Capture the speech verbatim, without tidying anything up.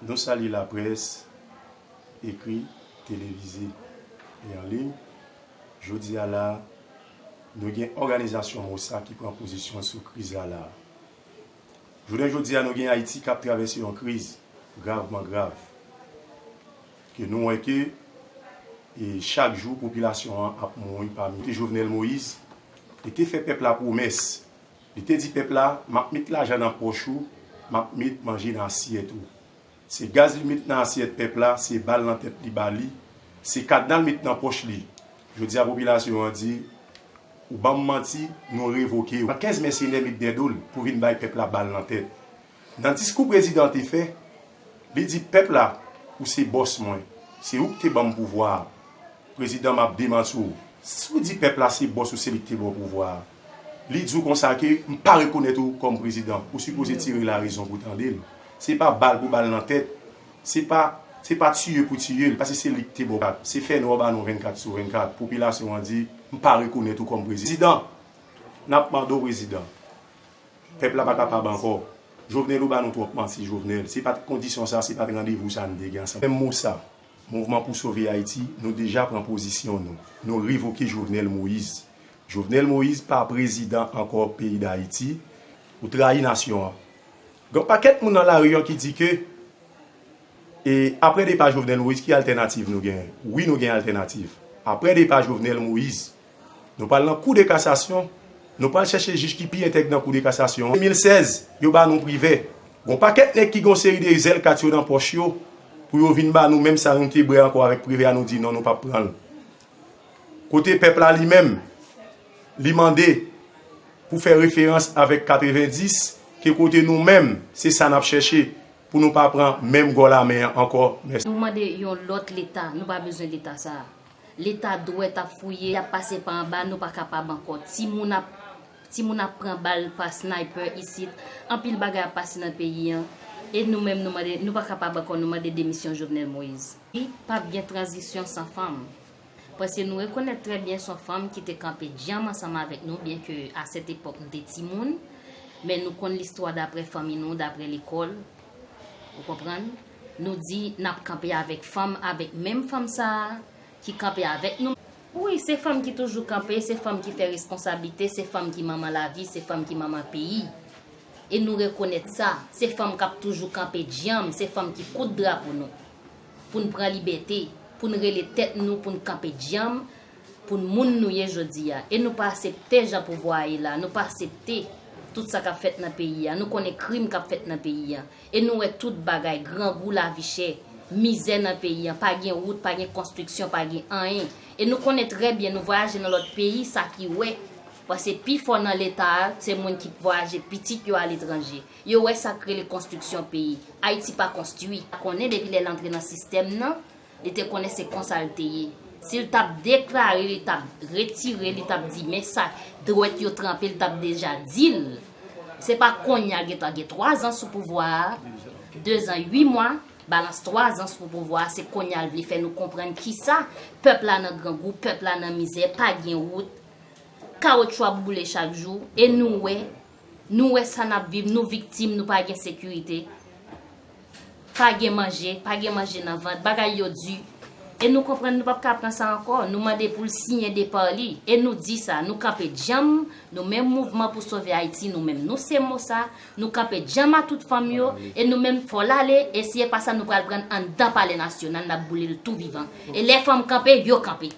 Nou salye laprès, ekri, televize e an liy. Jodi a la, nou gen òganizasyon MOSA ki pran pozisyon sou kriz la la. Jounen jodi a, nou gen Ayiti k ap travèse yon kriz gravman grav. Ke nou wè ke, e, chak jou, popilasyon an ap mouri pami. Te Jovenel Moïse, li te fè pèp la pwomès. Li te di pèp la, "M ap met lajan nan pòch ou, m ap met manje nan asyèt ou." Se gaz li met nan asyèt pèp la, se bal nan tèt li ba li, se kadna l met nan pòch li. Jodi a, popilasyon an di, "Ou ban m manti, nou revoke w." Pran kenz mèsenè met dèdo l pou vin bay pèp la bal nan tèt. Nan diskou prezidan an te fè, li di, "Pèp la, ou se bòs mwen. Se ou ki te ban m pouvwa a. Prezidan, m ap demanti w. Si w di pèp la se bòs ou, se li ki te ba w pouvwa a, li di w konsa ke m pa rekonèt ou kòm prezidan, ou sipoze tire larezon pou tande l. Se pa bal pou bal nan tèt, se pa, se pa tiye pou tiye l, paske se li ki te ba w kat, se fè nwa w ba nou vennkat sou vennkat." Popilasyon an di, "M pa rekonèt ou kòm prezidan. N ap mande w, prezidan." Pèp la pa kapab ankò. Jovenel, ou ba nou twòp manti, Jovenel. Se pa t kondisyon sa, se pa t randevou sa n te gen ansanm. Menm MOSA, Mouvman pou Sove Ayiti, nou deja pran pozisyon nou. Nou revoke Jovenel Moïse. Jovenel Moïse pa prezidan ankò peyi Dayiti. Ou trayi nasyon an. Gen yon pakèt moun nan lari an ki di ke E apre depa Jovenel Moïse, ki altènativ nou genyen? Wi, nou gen altènativ. Apre depa Jovenel Moïse, nou pral nan kou de kasasyon, nou pral chèche jij ki pi entèg nan kou de kasasyon an. De mil sèz, yo ba nou Privè. Gon pakèt nèg ki gon seri de zèl kat yo nan pòch yo, pou yo vin ba nou menm sa nou te bwè ankò avèk Privè a, nou di non, nou p ap pran l. Kote pèp la li menm, li mande pou fè referans avèk katrevendis, ke kote nou menm, se sa n ap chèche pou nou pa pran menm gòl a men an ankò. Mèsi. Nou mande yon lòt leta, nou pa bezwen leta sa a. Leta dwèt ap fouye, y ap pase pa anba, nou pa kapab ankò. Timoun ap, timoun ap pran bal pa sniper isit, anpil bagay ap pase nan peyi an, e nou menm nou mande, nou pa kapab ankò, nou mande demisyon Jovenel Moïse. Wi, p ap gen tranzisyon san fanm. Paske nou rekonèt trè byen se yon fanm ki te kanpe djanm ansanm avèk nou, byenke a sèt epòk nou te timoun, men nou konn listwa daprè fanmi nou, daprè lekòl, ou konprann? Nou di n ap kanpe avèk fanm, avèk menm fanm sa a ki kanpe avèk nou. Wi, se fanm ki toujou kanpe, se fanm ki fè responsablite, se fanm ki manman lavi, se fanm ki manman peyi. E nou rekonèt sa, se fanm k ap toujou kanpe djanm, se fanm ki koud drapo nou. Pou n pran libète, pou n rele tèt nou, pou n kanpe djanm, pou n moun nou ye jodi a. E nou pa aksepte jan pouvwa a ye la, nou pa aksepte tout sa k ap fèt nan peyi a. Nou konnen krim k ap fèt nan peyi a. E nou wè tout bagay, grangou, lavi chè, mizè nan peyi a. Pa gen wout, pa gen konstriksyon, pa gen anyen. E nou konnen trè byen, nou vwayaje nan lòt peyi, sa ki wè. Paske pifò nan leta a, se moun ki vwayaje, pitit yo aletranje. Yo wè sa k rele konstriksyon peyi. Ayiti pa konstwi. Konnen depi lè l antre nan sistèm nan, li te konnen se konsa l te ye. Si l t ap deklare, li t ap retire, li t ap di, "Men sa, dwèt yo tranpe," li t ap deja di l. Se pa kounye a, gentan gen twa zan sou pouvwa a, de zan uit mwa, balans twa zan sou pouvwa a, se kounye a l vle fè nou konprann kisa pèp la nan grangou, pèp la nan mizè, pa gen wout, kawotchou ap boule chak jou, e nou wè, nou wè sa n ap viv, nou viktim, nou pa gen sekirite. Pa gen manje, pa gen manje nan vant, bagay yo di. E nou konprann nou p ap ka pran sa ankò. Nou mande pou l siyen depa li. E nou di sa, nou kanpe djanm, nou menm Mouvman pou Sove Ayiti, nou menm nou se MOSA, nou kanpe djanm a tout fanm yo, e nou menm fò l ale, e si e pa sa nou pral pran anndan Palè Nasyonal, n ap boule l tou vivan. E lè fanm kanpe, yo kanpe.